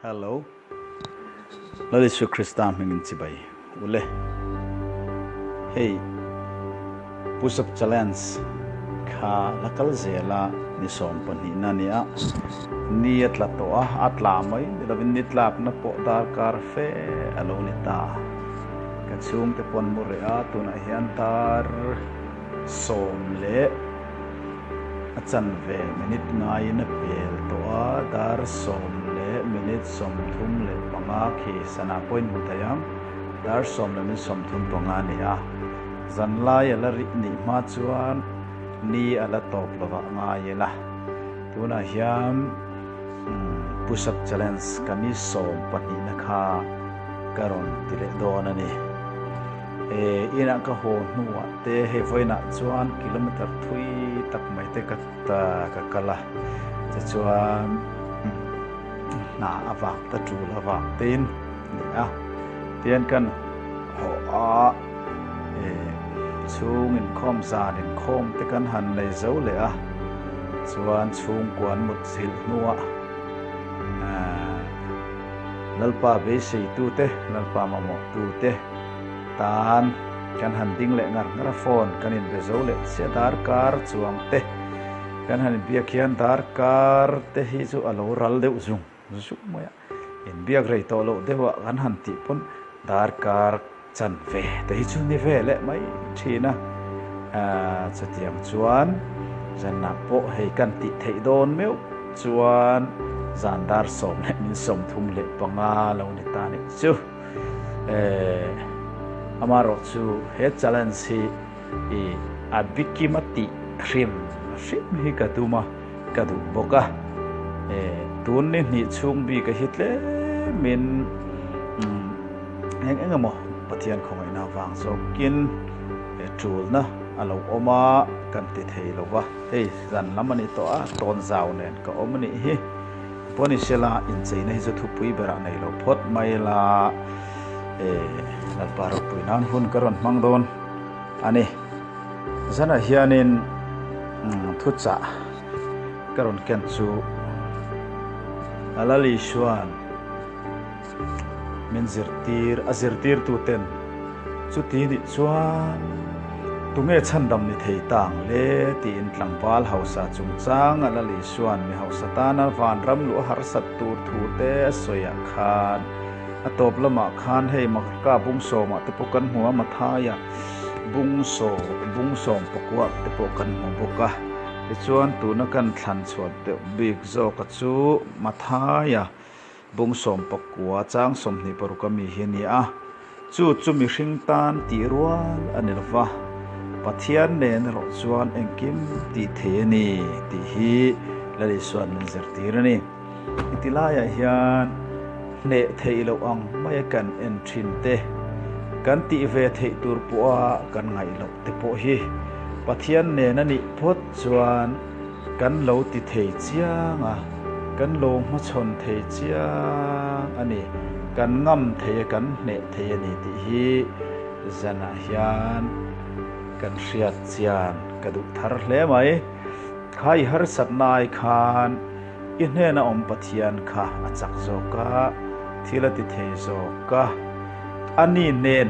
Hello. Lal Isu Krista hmingin chibai ule. Hei push up challenge kha la kal zela ni 12 na nia. Ni a tla tawh a, a tla mai ni lovin ni tlakna pawh darkar fe a lo ni ta. Ka chhungte pawn mu reh a, tunah hian dar 10 leh a chanve minute ngaiin a pel tawh a, dar 10 leh minute 35 khi sana pawhin hmu thei ang, dar 10 leh minute 35 a ni a, zanlai a la rih nih hma chuan ni a la tawp lovah ngai ila, tunah hian push up challenge ka ni 12 na kha ka rawn ti leh dawn a ni. Inah ka haw hnuah te hei vawiinah chuan kilometer thui tak mai te ka ka kal a, tichuan hna a vak ta tul a vak tein a ni a, tihian kan haw a chhung inkhawm zan inkhawm te kan han nei zo leh a, chuan chhungkua an mut zilh hnuah Lalpa beiseitute, Lalpa mamawhtute tan kan han ding leh ngar ngar a, phone kan inbe zo leh chiah darkar chuang te kan han inbiak hian darkar te hi chu a lo ral deuh zung zung mai a, inbiak rei tawh loh deuh ah kan han tih pawn darkar Chanve te hi chu ni ve leh mai thin a, chutiang chuan zanah pawh hei kan tih theih dawn meuh chuan zan dar 10 leh min 35 lo ni ta nih chu. Amaherawh chu he challenge hi i a bikim a tih hrim hrim hi ka tum a, ka duh bawk a. Tun ni hnih chhung bik a hi tlemin Eng eng emaw Pathian khawngaihna vang zawkin he tulna a lo awm a, kan ti thei lo va, hei zan lam a ni tawh a, tawn zau nen ka awm a nih hi. Pawnihsela incheina hi chu thupui berah nei lo phawt mai la, e Lalpa ropui nan hun ka rawn hmang dawn a ni. Zanah hianin thuchah ka rawn ken chu Lal Isua'n, Min zirtir a zirtirtu ten chuti nih chuan tunge chhandam ni thei ta ang le tiin tlangval hausa chungchang a Lal Isua'n mi hausa tana vanram luh a harsat tur thu te a sawi ah khan a tawp lamah khan hei Marka bung sawmah te pawh kan hmu a, Mathaia bung sawm bung sawm pakuah te pawh kan hmu bawk a, tichuan tuna kan thlan chhuah deuh bik zawka chu Mathaia Bung 19 chang 26 a mi hi a ni a, chu chu mihring tan tih rual a ni lova, Pathian nen erawh chuan engkim tih thei a ni tih hi Lal Isua'n min zirtir a ni. Heti laiah hian hneh theih loh ang maia kan en thin te, kan tih ve theih tur pawha kan ngaih loh te pawh hi Pathian nen a nih phawt chuan, Kan lo ti thei chiang a, kan lo hmachhawn thei chiang a ni, kan ngam thei a, kan hneh thei a ni tih hi zanah hian kan hriat chian ka duh thar hle mai. Kha i harsatna ai khan i hnena awm Pathian kha a chak zawk a, thil a ti thei zawk a, a ni nen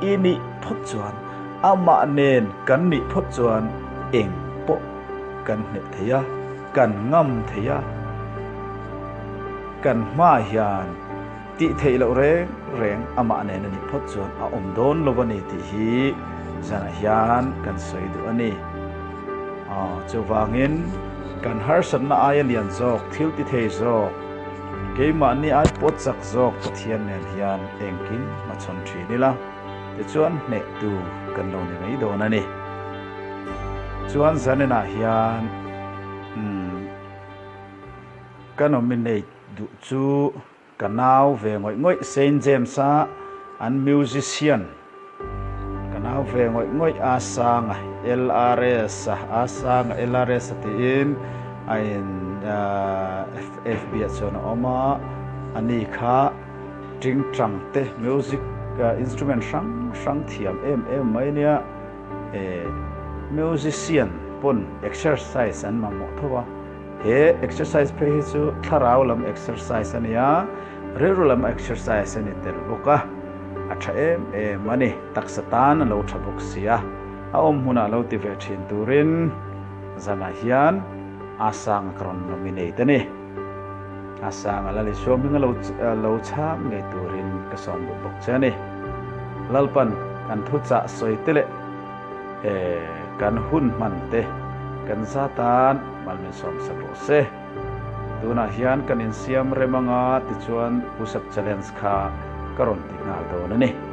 i nih phawt chuan Amah nen kan nih phawt chuan eng pawh kan hneh thei a, kan ngam thei a, kan hmaah hian tih theih loh reng reng amah nen a nih phawt chuan a awm dawn lo a ni tih hi zanah hian kan sawi duh a ni. Aw, chuvangin kan harsatna aia lian zawk, thil ti thei zawk, keimahni ai pawh chak zawk Pathian nen hian engkim hmachhawn thin ila. Tichuan hnehtu kan lo ni mai dawn a ni. Chuan zaninah hian umm ka nominate duh chu ka nau ve ngawih ngawih Saint James-a an musician ka nau ve ngawih ngawih a sanga LRS-a a sanga LRS-a tiin a in FB-ah chuan a awm a, ani kha Tingtang te music instrument hrang hrang thiam em em mai nia e musician pawn exercise an mamawh tho a. He exercise phei hi chu thlarau lam exercise a ni a, rilru lam exercise a ni tel bawk a, a tha em em a ni. Taksa tan a lo tha bawk si a, a awm hmunah lo ti ve thin turin zanah hian a sanga ka rawn nominate a ni. A sanga Lal Isua hminga lo lo chhang ngei turin ka sawm duh bawk che a ni. Lalpan kan thuchah sawi te leh kan hun hman te kan za tan mal min sawm sak rawh se. Tunah hian kan insiam rem anga tichuan push up challenge kha ka rawn ti nghal dawn a ni.